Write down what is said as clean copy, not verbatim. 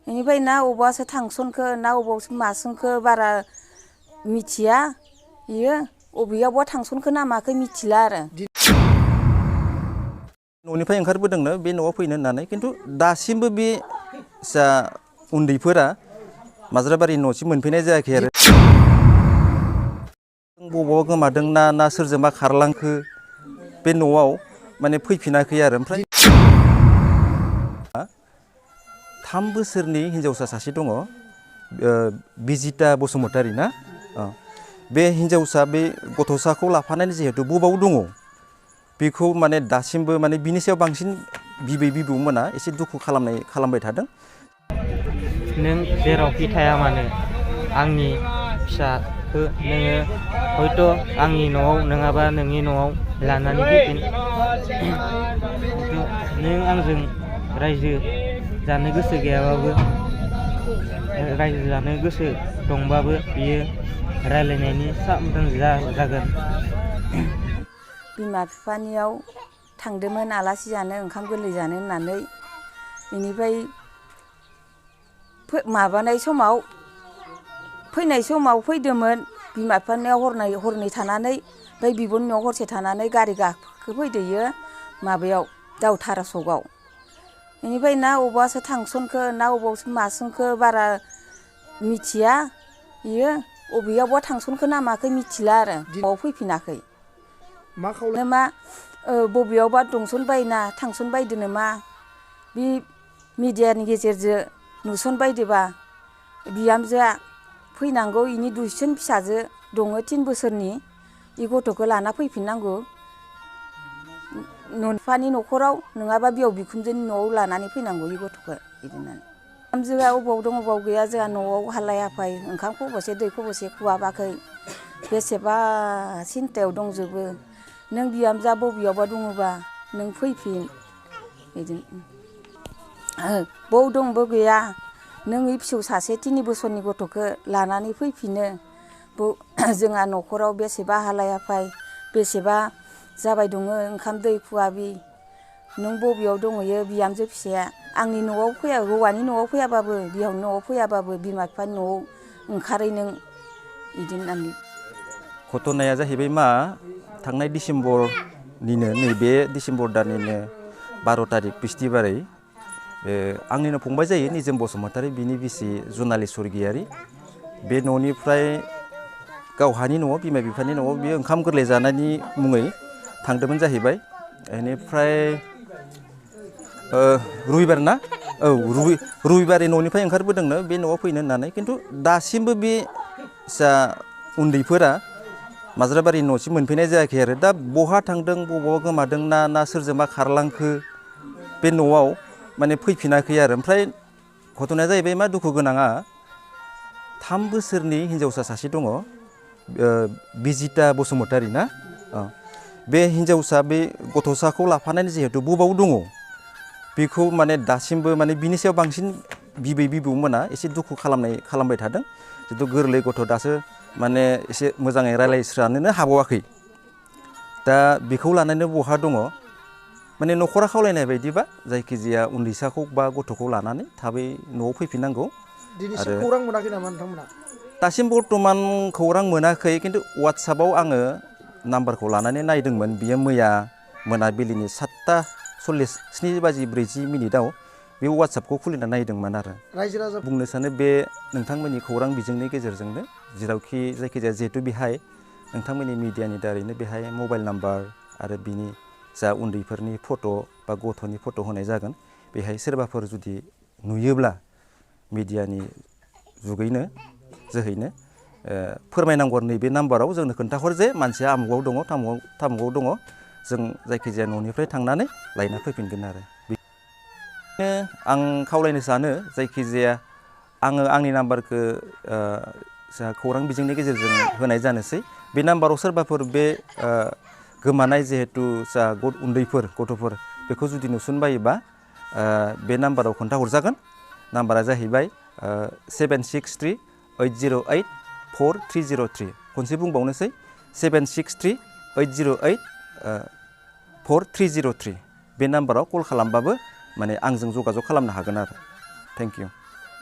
बेनिफ्राय ना अबावबासो थांसनखो ना अबावसो मासंखो बारा मिथिया इयो अबेयावबा थांसनखो ना माखो मिथिला आरो न'निफ्राय ओंखारबोदोंनो बे न'आव फैनो होननानै खिन्थु दासिमबो बे जा उन्दैफोरा माज्राबारि न'सिम मोनफैनाय जायाखै आरो बबाव गोमादों ना सोरजोंबा खारलांखो बे न'आव माने फैफिनाखै आरो ओमफ्राय 3 बोसोरनि हिनजावसा सासे दङ बिजिता बसुमतारी ना बे हिनजावसा बे गथ'साखौ लाफानानै जिहेतु बबाव दङ बेखौ माने दासिमबो माने बिनि सायाव बांसिन बिबौमोना एसे दुखु खालामबाय थादों। नों जेरावखि थाया मानो आंनि फिसाखौ नोङो हयथ' आंनि न'आव नङाबा नोंनि न'आव लानानै फैफिन नों आंजों रायजो जानो गोसो गैयाबाबो रायजो जानो गोसो दंबाबो बियो रायलायनायनि सामों जागोन। बिमा बिफानियाव थांदोंमोन आलासि जानो ओंखाम गोरलै जानो होननानै बेनिफ्राय माबानाय समाव फैनाय समाव फैदोंमोन बिमा बिफानियाव हरनै थानानै ओमफ्राय बिब'नि न'आव हरसे थानानै गारि गाखोफैदोयो माबायाव दावथारा सकआव बेनिफ्राय ना अबावबासो थांसनखो ना अबावसो मासंखो बारा मिथिया इयो अबेयावबा थांसनखो ना माखो मिथिला आरो न'आव फैफिनाखै मा बबेयावबा दंसनबायना थांसनबायदो नामा बे मिडियानि गेजेरजों नुसनबायदोबा बिहामजोआ फैनांगौ इनि दुइसिन फिसाजो दङ 3 बोसोरनि इ गथ'खौ लाना फैफिननांगौ न'फानि न'खराव नङाबा बिहाव बिखुनजोनि न'आव लानानै फैनांगौ इ गथ'खौ बिदिनो बिहामजोआ अबाव दं अबाव गैया जोंहा न'आव हालाय हाफाय ओंखाम खबसे दै खबसे खुवाबाखै बेसेबा सिन्थायाव दंजोबो नों बिहामजोआ बबेयावबा दङबा नों फैफिन बिदिनो बौ दंबो गैया नों इ फिसौ सासे 3 बोसोरनि गथ'खौ लानानै फैफिनो जोंहा न'खराव बेसेबा हालाय हाफाय बेसेबा जाबाय दङ ओंखाम दै खुवाबि नों बबेयाव दङयो बिहामजो फिसाया आंनि न'आव फैया हौवानि न'आव फैयाबाबो बिहावनि न'आव फैयाबाबो बिमा बिफानि न'आव ओंखारै नों बिदि होननानै घटनाया जाहैबाय मा थांनाय डिसेम्बरनिनो नैबे डिसेम्बर दाननिनो 12 तारिख बिस्थिबारै आंनिनो फंबाय जायो निजोम बसुमतारी बिनि बिसि जुनालि सरगियारि बे न'निफ्राय गावहानि न'आव बिमा बिफानि न'आव बियो ओंखाम गोरलै जानायनि मुङै थांदोंमोन जाहैबाय बेनिफ्राय रबिबार ना औ रबिबारै न'निफ्राय ओंखारबोदोंनो बे न'आव फैनो होननानै खिन्थु दासिमबो बे जा उन्दैफोरा माज्राबारि न'सिम मोनफैनाय जायाखै आरो दा बहा थांदों बबाव गोमादों ना सोरजोंबा खारलांखो बे न'आव माने फैफिनाखै आरो ओमफ्राय घटनाया जाहैबाय मा दुखु गोनाङा 3 बोसोरनि हिनजावसा सासे दङ बिजिता बसुमतारी ना बे हिनजावसा बे गथ'साखौ लाफानानै जिहेतु बबाव दङ बेखौ माने दासिमबो माने बिनि सायाव बांसिन बिबौमोना एसे दुखु खालामबाय थादों जितु गोरलै गथ' दासो माने एसे मोजाङै रायलायस्रानोनो हाबावाखै दा बेखौ लानानै बहा दङ माने न'खरा खावलायनाय बायदिबा जायखिजाया उन्दैसाखौ बा गथ'खौ लानानै थाबै न'आव फैफिननांगौ दिनैसिम खौरां मोनाखै नामा नोंथांमोना दासिम बर्तमान खौरां मोनाखै खिन्थु वाट्सएपआव आङो नाम्बारखौ लानानै नायदोंमोन बियो मैया मोनाबिलिनि 7:47:40 बे वाट्सएपखौ खुलिना नायदोंमोन आरो रायजो राजा बुंनो सानो बे नोंथांमोननि खौरां बिजोंनि गेजेरजोंनो जेरावखि जायखिजाया जिहेतु बेहाय नोंथांमोननि मिडियानि दारैनो बेहाय मबाइल नाम्बार आरो बिनि जा उन्दैफोरनि फट' बा गथ'नि फट' होनाय जागोन बेहाय सोरबाफोर जुदि नुयोब्ला मिडियानि जुगैनो जोहैनो फोरमायनांगौ नैबे नाम्बाराव जोंनो खोन्थाहर जे मानसिया आमुगाव दङ थामुगाव दङ जों जायखिजाया न'निफ्राय थांनानै लायना फैफिनगोन आरो बेनो आं खावलायनो सानो जायखिजाया आङो आंनि नाम्बारखौ खौरां बिजोंनि गेजेरजों होनाय जानोसै बे नाम्बाराव सोरबाफोर बे गोमानाय जिहेतु जा गथ'फोर बेखौ जुदि नुसनबायोबा बे नाम्बाराव खोन्थाहरजागोन नाम्बारा जाहैबाय 763-808-4303 खनसे बुंबावनोसै 763-808-4303 बे नाम्बाराव कल खालामबाबो माने आंजों जगाजग खालामनो हागोन आरो थेंक इउ